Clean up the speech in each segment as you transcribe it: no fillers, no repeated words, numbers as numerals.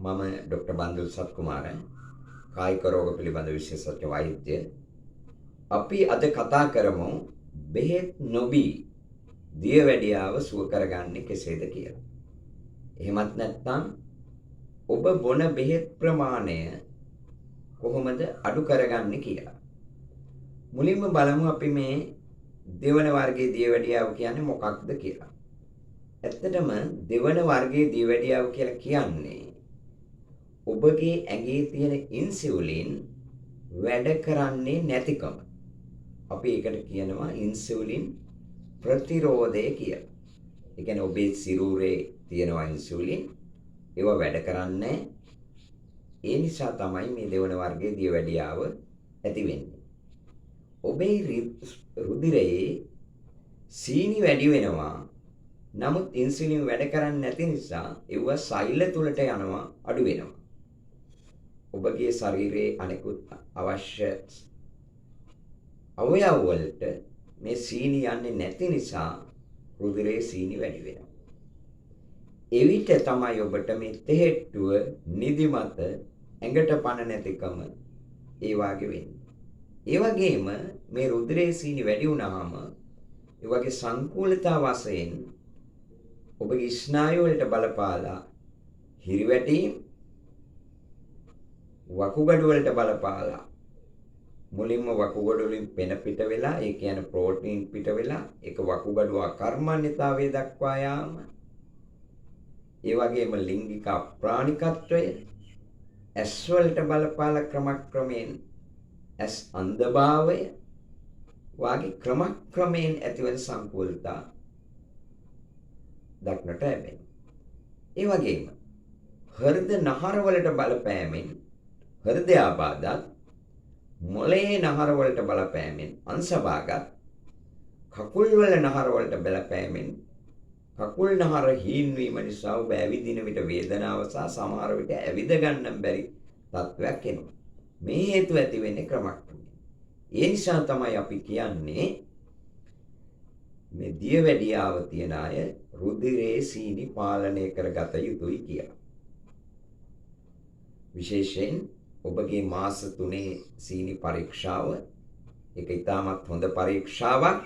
මම ඩොක්ටර් බන්දුල් සත්කුමාර, කායික රෝග පිළිබඳ විශේෂඥ වෛද්‍ය. අපි අද කතා කරමු බෙහෙත් නොබී දියවැඩියාව සුව කරගන්නේ කෙසේද කියලා. එහෙමත් නැත්නම් ඔබ බොන බෙහෙත් ප්‍රමාණය කොහොමද අඩු කරගන්නේ කියලා. මුලින්ම බලමු අපි මේ දෙවන වර්ගයේ දියවැඩියාව කියන්නේ මොකක්ද කියලා. ඇත්තටම දෙවන වර්ගයේ දියවැඩියාව කියලා කියන්නේ ඔබගේ ඇඟේ තියෙන ඉන්සියුලින් වැඩ කරන්නේ නැතිකම. අපි ඒකට කියනවා ඉන්සියුලින් ප්‍රතිරෝධය කියලා. ඒ කියන්නේ ඔබේ සිරුරේ තියෙනවා ඉන්සියුලින්, ඒවා වැඩ කරන්නේ. ඒ නිසා තමයි මේ දෙවන වර්ගයේ දියවැඩියාව ඇති වෙන්නේ. ඔබේ රුධිරයේ සීනි වැඩි වෙනවා. නමුත් ඉන්සියුලින් වැඩ කරන්නේ නැති නිසා ඒවා සෛල තුලට යනවා, අඩු වෙනවා. ඔබගේ ශරීරයේ අනෙකුත් අවශ්‍ය අවයව වලට මේ සීනි යන්නේ නැති නිසා රුධිරයේ සීනි වැඩි වෙනවා. එවිට තමයි ඔබට මේ තෙහෙට්ටුව, නිදිමත, ඇඟට පණ නැතිකම ඒ වාගේ වෙන්නේ. ඒ වගේම මේ රුධිරයේ සීනි වැඩි වුණාම ඒ වගේ සංකූලතා වශයෙන් ඔබගේ ස්නායු වලට බලපාලා හිරිවැටීම්, වකුගඩු වලට බලපාලා මුලින්ම වකුගඩු වලින් පෙන පිට වෙලා, ඒ කියන්නේ ප්‍රෝටීන් පිට වෙලා, ඒක වකුගඩු අකර්මණ්‍යතාවය දක්වා යාම, ඒ වගේම ලිංගික අප්‍රාණිකත්වය, ඇස් වලට බලපාලා ක්‍රමක්‍රමයෙන් ඇස් අන්ධභාවය වාගේ ක්‍රමක්‍රමයෙන් ඇතිවන සංකූලතා දක්නට ලැබෙනවා. ඒ වගේම හෘද නහර වලට බලපෑමෙන් හෘද ආබාධත්, මොළයේ නහර වලට බලපෑමෙන් අංශභාගත්, කකුල් වල නහර වලට බලපෑමෙන් කකුල් නහර හීන් වීම නිසා ඔබ ඇවිදින විට වේදනාව සහ සමහර විට ඇවිද ගන්න බැරි තත්ත්වයක් එනවා. මේ හේතු ඇති වෙන්නේ ක්‍රමක්‍රමයෙන්. ඒ නිසා තමයි අපි කියන්නේ මේ දියවැඩියාව තියන අය රුධිරයේ සීනි පාලනය කරගත යුතුයි කියලා. විශේෂයෙන් ඔබගේ මාස 3 සීනි පරීක්ෂාව, ඒක ඉතාමත් හොඳ පරීක්ෂාවක්.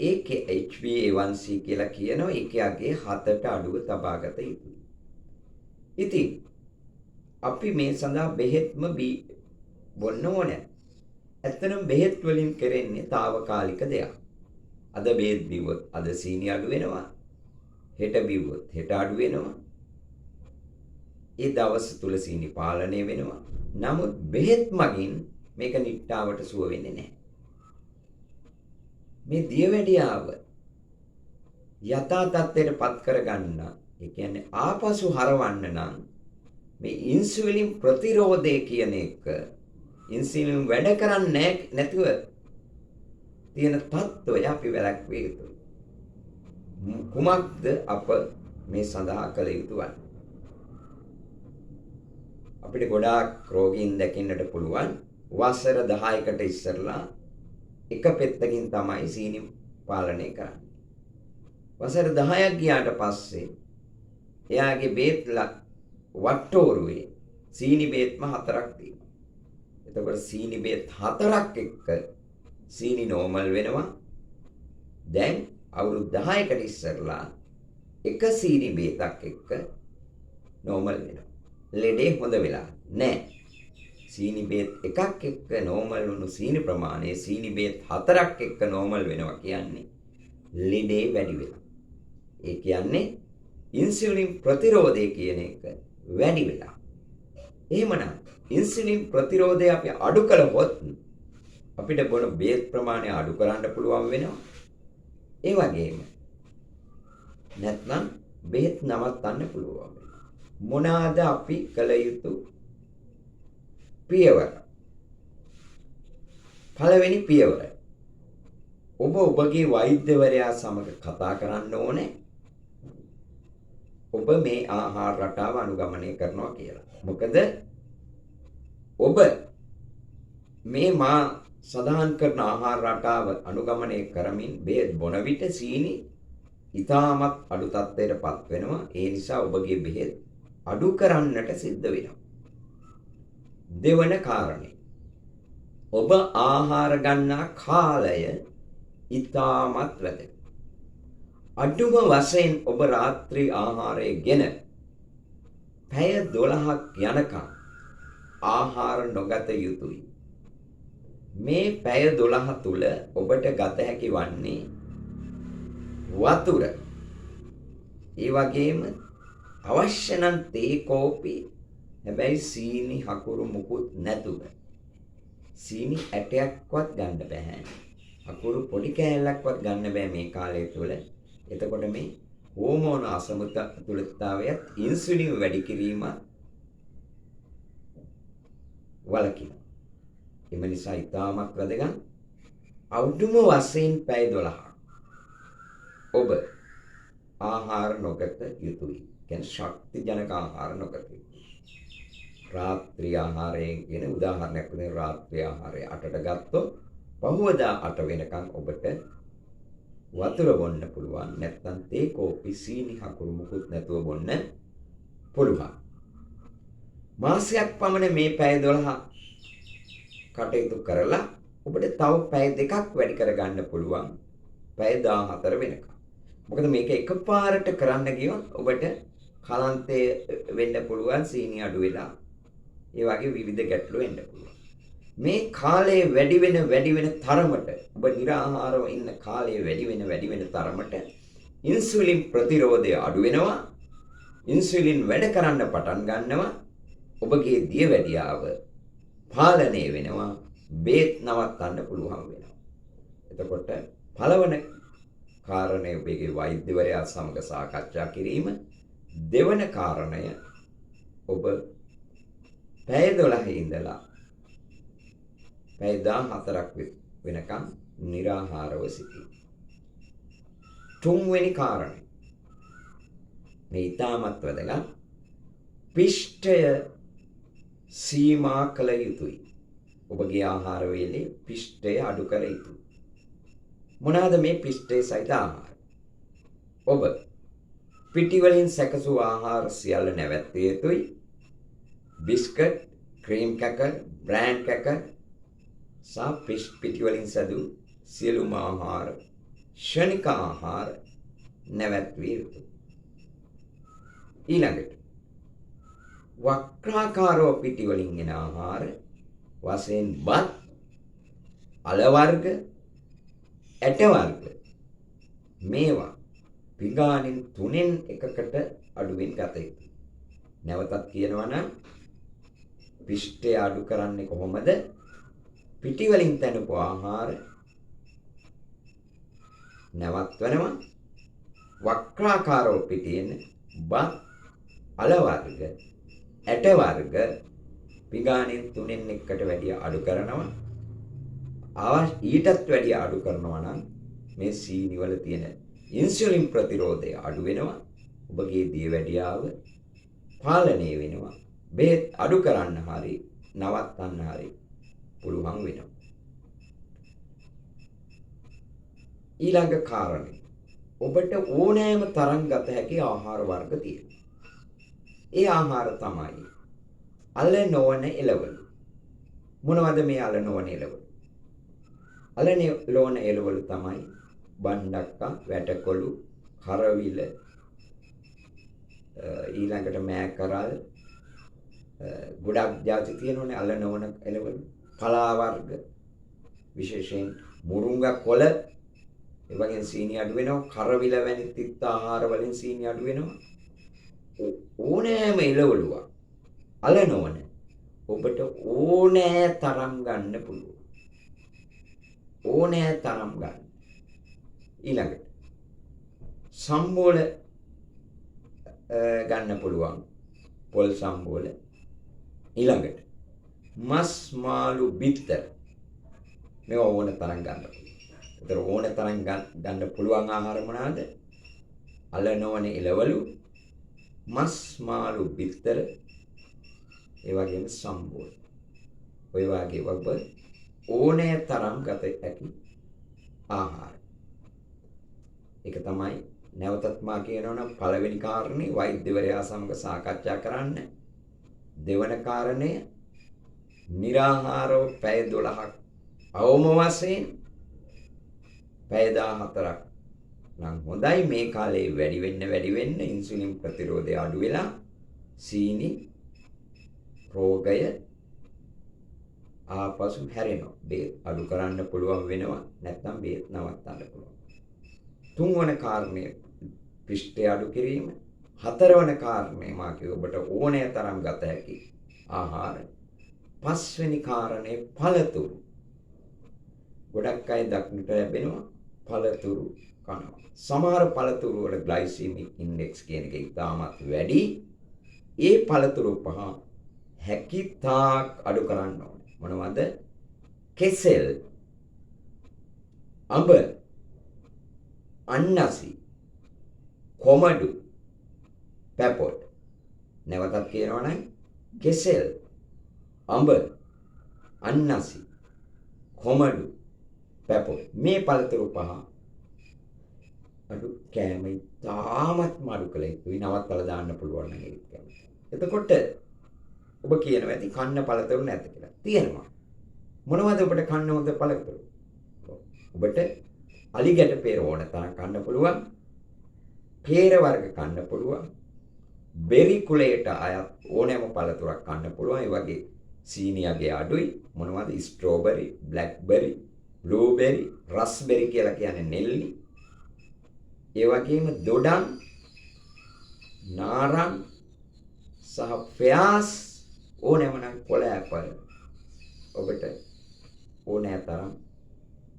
ඒකේ HbA1c කියලා කියනවා, ඒකේ අගේ 7ට අඩුව තබාගත යුතුයි. ඉතින් අපි මේ සඳහා බෙහෙත්ම බොන්න ඕනේ. ඇත්තටම බෙහෙත් වලින් කරන්නේ තාවකාලික දෙයක්. අද බෙහෙත් බිව්වොත් අද සීනි අඩු වෙනවා. හෙට බිව්වොත් හෙට අඩු වෙනවා. ඒ දවස් තුල සීනි පාලනය වෙනවා. නමුත් බෙහෙත් මගින් මේක නිට්ටාවට සුව වෙන්නේ නැහැ. මේ දියවැඩියාව යථා තත්ත්වයට පත් කරගන්න, ඒ කියන්නේ ආපසු හරවන්න නම් මේ ඉන්සියුලින් ප්‍රතිරෝධය කියන එක, ඉන්සියුලින් වැඩ කරන්නේ නැතිව තියෙන තත්ත්වය අපි වැළැක්විය යුතුයි. කුමක්ද අප මේ සඳහා කළ යුතු වන්නේ? අපිට ගොඩාක් රෝගීන් දකින්නට පුළුවන් වසර 10කට ඉස්සරලා එක පෙත්තකින් තමයි සීනි පාලනය කරන්නේ. වසර 10ක් ගියාට පස්සේ එයාගේ බේත් වට්ටෝරුවේ සීනි බේත්ම 4ක් තියෙනවා. එතකොට සීනි බේත් 4ක් එක්ක සීනි නෝමල් වෙනවා. දැන් අවුරුදු 10කට ඉස්සරලා එක සීනි බේතක් එක්ක නෝමල් වෙනවා. ලෙඩේ හොඳ වෙලා නෑ. සීනි බේත් එකක් එක්ක නෝමල් වුණු සීනි ප්‍රමාණය සීනි බේත් 4ක් එක්ක නෝමල් වෙනවා කියන්නේ ලෙඩේ වැඩි වෙලා. ඒ කියන්නේ ඉන්සියුලින් ප්‍රතිරෝධය කියන එක වැඩි වෙලා. එහෙමනම් ඉන්සියුලින් ප්‍රතිරෝධය අපි අඩු කළොත් අපිට බොන බේත් ප්‍රමාණය අඩු කරන්න පුළුවන් වෙනවා. ඒ වගේම නැත්නම් බෙහෙත් නවත්තන්න පුළුවන් වෙනවා. මොනවාද අපි කළ යුතු පියවර? පළවෙනි පියවර, ඔබ ඔබගේ වෛද්‍යවරයා සමග කතා කරන්න ඕනේ ඔබ මේ ආහාර රටාව අනුගමනය කරනවා කියලා. මොකද ඔබ මේ මා සඳහන් කරන ආහාර රටාව අනුගමනය කරමින් බෙහෙත් බොන විට සීනි ඉතාමත් අඩු තත්ත්වයට පත් වෙනවා. ඒ නිසා ඔබගේ බෙහෙත් අඩු කරන්නට සිද්ධ වෙනවා. දෙවන කාරණේ, ඔබ ආහාර ගන්නා කාලය ඉතාමත් වැදගත්. අඩුම වශයෙන් ඔබ රාත්‍රී ආහාරය ගෙන පැය 12ක් යනකම් ආහාර නොගත යුතුයි. මේ පැය 12 තුල ඔබට ගත හැකි වන්නේ වතුර. ඒ වගේම අවශ්‍ය නම් තේ කෝපි, හැබැයි සීනි හකුරු මුකුත් නැතුව. සීනි ඇටයක්වත් ගන්න බෑ. හකුරු පොඩි කෑල්ලක්වත් ගන්න බෑ මේ කාලය තුල. එතකොට මේ හෝමෝන අසමතුලිතතාවයත් ඉන්සුලින් වැඩි කිරීම වළකිනවා. එම නිසා ඉතාමත් වැදගත් අඩුම වශයෙන් පැය 12ක් ඔබ ආහාර නොගත යුතුයි. කියන්නේ ශක්ති ජනක ආහාර නොගත යුතුයි. රාත්‍රී ආහාරයෙන් කියන උදාහරණයක් විදිහට රාත්‍රී ආහාරය 8ට ගත්තොත් පහුවදා 8 වෙනකන් ඔබට වතුර බොන්න පුළුවන්. නැත්නම් තේ කෝපි සීනි හකුරු මුකුත් නැතුව බොන්න පුළුවන්. මාසයක් පමණ මේ පැය 12 කටයුතු කරලා ඔබට තව පැය 2ක් වැඩි කරගන්න පුළුවන් පැය 14 වෙනකන්. මොකද මේක එකපාරට කරන්න ගියොත් ඔබට කලන්තය වෙන්න පුළුවන්, සීනි අඩු වෙලා ඒ වගේ විවිධ ගැටලු එන්න පුළුවන්. මේ කාලය වැඩි වෙන තරමට ඔබ නිරාහාරව ඉන්න කාලය වැඩි වෙන තරමට ඉන්සුලින් ප්‍රතිරෝධය අඩු වෙනවා. ඉන්සුලින් වැඩ කරන්න පටන් ගන්නවා. ඔබගේ දියවැඩියාව පාලනය වෙනවා. බේත් නවත්තන්න පුළුවන් වෙනවා. එතකොට පළවන කාරණය ඔබගේ වෛද්‍යවරයා සමග සාකච්ඡා කිරීම. දෙවන කාරණය ඔබ පැය 12 ඉඳලා පැය 14ක් වෙනකම් නිරාහාරව සිටීම. තුන්වෙනි කාරණය මේ ඉතාමත් වැදගත්. පිෂ්ඨය සීමා කළ යුතුයි. ඔබගේ ආහාර වේලේ පිෂ්ඨය අඩු කළ යුතුයි. මොනවාද මේ පිෂ්ඨය සහිත ආහාර? ඔබ පිටි වලින් සැකසූ ආහාර සියල්ල නැවැත්විය යුතුයි. බිස්කට්, ක්‍රීම් කැකර්, බ්‍රෑන්ඩ් කැකර් සහ පිටි වලින් සැදූ සියලුම ආහාර, ක්ෂණික ආහාර නැවැත්විය යුතුයි. ඊළඟට වක්‍රාකාරව පිටි වලින් එන ආහාර වශයෙන් බත්, අල වර්ග, ඇට වර්ග මේවා පිඟානින් 3න් 1කට අඩුවෙන් ගත යුතුයි. නැවතත් කියනවා නම් පිෂ්ඨය අඩු කරන්නේ කොහොමද? පිටි වලින් තැනපු ආහාර නවත්වනවා. වක්‍රාකාරව පිටින් බත්, අල වර්ග, ඇට වර්ග පිඟානෙන් 3න් 1කට වැඩිය අඩු කරනවා. ඊටත් වැඩිය අඩු කරනවා නම් මේ සීනි වල තියෙන ඉන්සුලින් ප්‍රතිරෝධය අඩු වෙනවා. ඔබගේ දියවැඩියාව පාලනය වෙනවා. බෙහෙත් අඩු කරන්න හරි නවත්තන්න හරි පුළුවන් වෙනවා. ඊළඟ කාරණේ, ඔබට ඕනෑම තරම් ගත හැකි ආහාර වර්ග තියෙනවා. ඒ ආහාර තමයි අල නොවන එළවලු. මොනවද මේ අල නොවන එළවලු? අල නොවන එළවලු තමයි බණ්ඩක්කා, වැටකොළු, කරවිල, ඊළඟට මෑකරල්, ගොඩක් ජාති තියෙනවනේ අල නොවන එළවලු. පලා වර්ග, විශේෂයෙන් මුරුංගා කොළ, ඒ වගේම සීනි අඩු වෙනවා. කරවිල වැනි තිත්ත ආහාර වලින් සීනි අඩු වෙනවා. ඕනෑම එළවලුවක් අල නොවන ඔබට ඕනෑ තරම් ගන්න පුළුවන්. ඕනෑ තරම් ගන්න. ඊළඟට සම්බෝල ගන්න පුළුවන්. පොල් සම්බෝල. ඊළඟට මස් මාළු බිත්තර මේවා ඕන තරම් ගන්න පුළුවන්. ඒතර ඕන තරම් ගන්න පුළුවන් ආහාර මොනවාද? අල නොවන එළවලු, මස් මාළු බිත්තර, ඒ වගේම සම්බෝල. ඔය වගේ ඔබ ඕනෑ තරම් ගත හැකි ආහාර. ඒක තමයි නැවතත් මා කියනවා නම් පළවෙනි කාරණේ වෛද්‍යවරයා සමග සාකච්ඡා කරන්න. දෙවන කාරණය නිරාහාරව පැය 12ක් අවම වශයෙන් පැය 14ක් නම් හොඳයි. මේ කාලේ වැඩි වෙන්න වැඩි වෙන්න ඉන්සුලින් ප්‍රතිරෝධය අඩු වෙලා සීනි රෝගය ආපසු හැරෙනවා. බේත් අඩු කරන්න පුළුවන් වෙනවා, නැත්නම් බේත් නවත්තන්න පුළුවන්. තුන්වන කාරණය පිෂ්ඨය අඩු කිරීම. හතරවන කාරණය මා කිව්ව ඔබට ඕනෑ තරම් ගත හැකි ආහාර. පස්වෙනි කාරණය පළතුරු. ගොඩක් අය දක්නට ලැබෙනවා පළතුරු කනවා. සමහර පළතුරු වල ග්ලයිසීමික් ඉන්ඩෙක්ස් කියන එක ඉතාමත් වැඩි. ඒ පළතුරු පහ හැකි තාක් අඩු කරන්න ඕනේ. මොනවද? කෙසෙල්, අඹ, අන්නසි, කොමඩු, පැපොට්. නැවතත් කියනවා නම් කෙසෙල්, අඹ, අන්නසි, කොමඩු, පැපොට්. මේ පළතුරු පහ අඩු කෑම ඉතාමත්ම අඩු කළ යුතුයි. නවත්තලා දාන්න පුළුවන් නම් ඒත් කැමතියි. එතකොට ඔබ කියනවා ඇති කන්න පළතුරු නැත කියලා. තියෙනවා. මොනවද ඔබට කන්න හොඳ පළතුරු? ඔබට අලි ගැට පේර ඕන තරම් කන්න පුළුවන්. පේර වර්ග කන්න පුළුවන්. බෙරි කුලයට අයත් ඕනෑම පළතුරක් කන්න පුළුවන්. ඒ වගේ සීනි අගය අඩුයි. මොනවද? ස්ට්‍රෝබෙරි, බ්ලැක්බෙරි, බ්ලූබෙරි, රස්බෙරි කියලා කියන්නේ නෙල්ලි. ඒ වගේම දොඩම්, නාරං සහ ෆෙයාස් ඕනෑම නම් කොළ ඇපල් ඔබට ඕනෑ තරම්,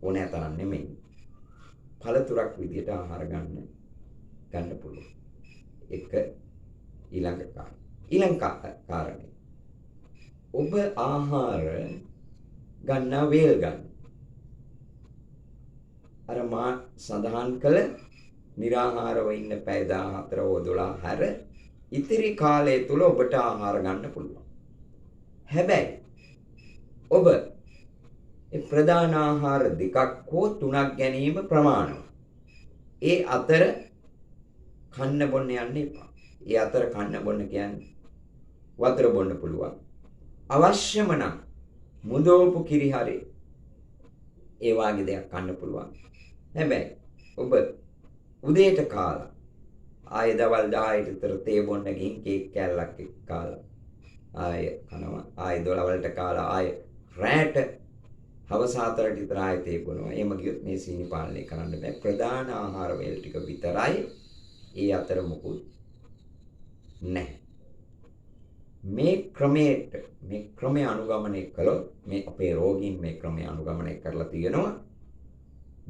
ඕනෑ තරම් නෙමෙයි, පළතුරක් විදියට ආහාර ගන්න ගන්න පුළුවන්. එක ඊළඟ කාරණේ. ඊළඟ කාරණේ ඔබ ආහාර ගන්නා වේල් ගන්න. අර මා සඳහන් කළ නිරාහාරව ඉන්න පැය 14 හෝ 12 හැර ඉතිරි කාලය තුල ඔබට ආහාර ගන්න පුළුවන්. හැබැයි ඔබ ඒ ප්‍රධාන ආහාර දෙකක් හෝ තුනක් ගැනීම ප්‍රමාණවත්. ඒ අතර කන්න බොන්න යන්න එපා. ඒ අතර කන්න බොන්න කියන්නේ වතුර බොන්න පුළුවන්. අවශ්‍යම නම් මුදෝපු කිරි හරි ඒ වාගේ දෙයක් කන්න පුළුවන්. හැබැයි ඔබ උදේට කාලා ආයෙ දවල් 10ට විතර තේ බොන්න ගිහින් කේක් කෑල්ලක් එක්ක කාලා ආයෙ කනවා. ආයෙ 12 වලට කාලා ආයෙ රැට හවස 4ට විතර ආයෙ තේ බොනවා. එහෙම ගියොත් මේ සීනි පාලනය කරන්න බෑ. ප්‍රධාන ආහාර වේල් ටික විතරයි. ඒ අතර මොකුත් නැහැ. මේ ක්‍රමයට මේ ක්‍රමය අනුගමනය කළොත්, මේ අපේ රෝගීන් මේ ක්‍රමය අනුගමනය කරලා තියෙනවා.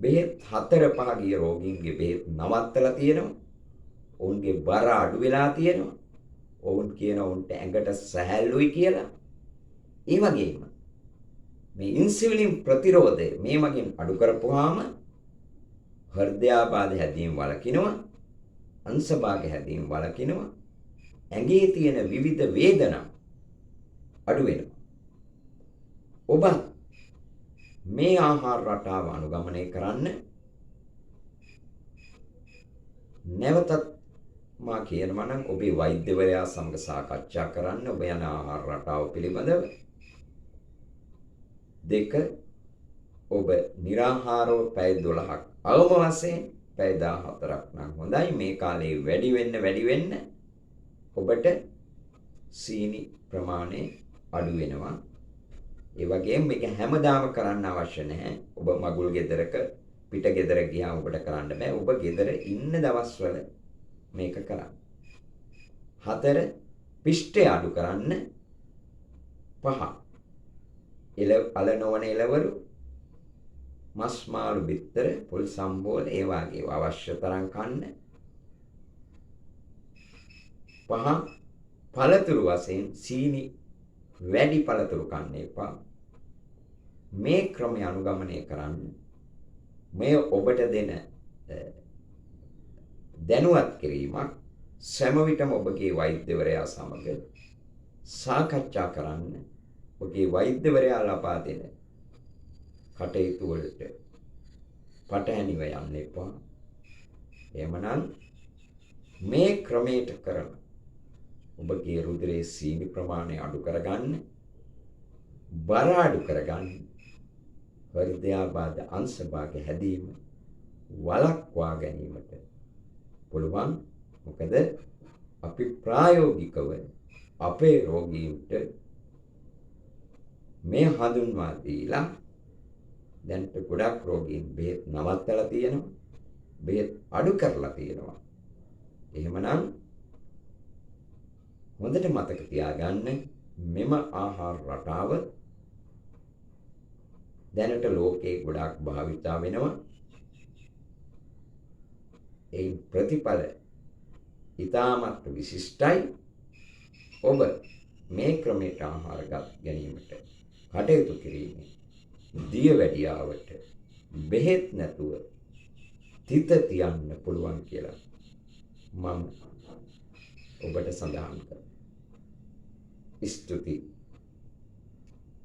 බෙහෙත් 4 5 ගිය රෝගීන්ගේ බෙහෙත් නවත්තලා තියෙනවා. ඔවුන්ගේ බර අඩු වෙලා තියෙනවා. ඔවුන් කියන ඔවුන්ට ඇඟට සැහැල්ලුයි කියලා. ඒ වගේම මේ ඉන්සියුලින් ප්‍රතිරෝධය මේ මගින් අඩු කරපුවාම හෘදයාබාධ හැදීම වළකිනවා, අංශභාග හැදීම වළකිනවා, ඇඟේ තියෙන විවිධ වේදනා අඩු වෙනවා. ඔබ මේ ආහාර රටාව අනුගමනය කරන්න. නැවතත් මා කියනවා නම් ඔබේ වෛද්‍යවරයා සමග සාකච්ඡා කරන්න ඔබ යන ආහාර රටාව පිළිබඳව. දෙක, ඔබ නිරාහාරව පැය 12ක් අවම වශයෙන් පැය 14ක් නම් හොඳයි. මේ කාලේ වැඩි වෙන්න වැඩි වෙන්න ඔබට සීනි ප්‍රමාණය අඩු වෙනවා. ඒ වගේම මේක හැමදාම කරන්න අවශ්‍ය නැහැ. ඔබ මගුල් ගෙදරක පිට ගෙදර ගියාම ඔබට කරන්න බෑ. ඔබ ගෙදර ඉන්න දවස්වල මේක කරන්න. හතර, පිෂ්ඨය අඩු කරන්න. පහ, අල නොවන එළවලු, මස් මාළු බිත්තර, පොල් සම්බෝල ඒ වගේ අවශ්‍ය තරම් කන්න. පහ, පළතුරු වශයෙන් සීනි වැඩි පළතුරු කන්න එපා. මේ ක්‍රමය අනුගමනය කරන්න. මේ ඔබට දෙන දැනුවත් කිරීමක්. සෑම විටම ඔබගේ වෛද්‍යවරයා සමග සාකච්ඡා කරන්න. ඔබගේ වෛද්‍යවරයා ලබා දෙන කටයුතු වලට පටහැනිව යන්න එපා. එහෙමනම් මේ ක්‍රමයට කරලා ඔබගේ රුධිරයේ සීනි ප්‍රමාණය අඩු කරගන්න, බර අඩු කරගන්න, හෘදයාබාධ අංශභාග හැදීම වළක්වා ගැනීමට පුළුවන්. මොකද අපි ප්‍රායෝගිකව අපේ රෝගීන්ට මේ හඳුන්වා දීලා දැන්ට ගොඩක් රෝගීන් බෙහෙත් නවත්තලා තියෙනවා, බෙහෙත් අඩු කරලා තියෙනවා. එහෙමනම් හොඳට මතක තියාගන්න, මෙම ආහාර රටාව දැනට ලෝකේ ගොඩාක් භාවිතා වෙනවා. එයින් ප්‍රතිඵල ඉතාමත් විශිෂ්ටයි. ඔබ මේ ක්‍රමයට ආහාර ගැනීමට කටයුතු කිරීමෙන් දියවැඩියාවට බෙහෙත් නැතුව තිත තියන්න පුළුවන් කියලා මම ඔබට සඳහන් කරනවා. ස්තුතියි.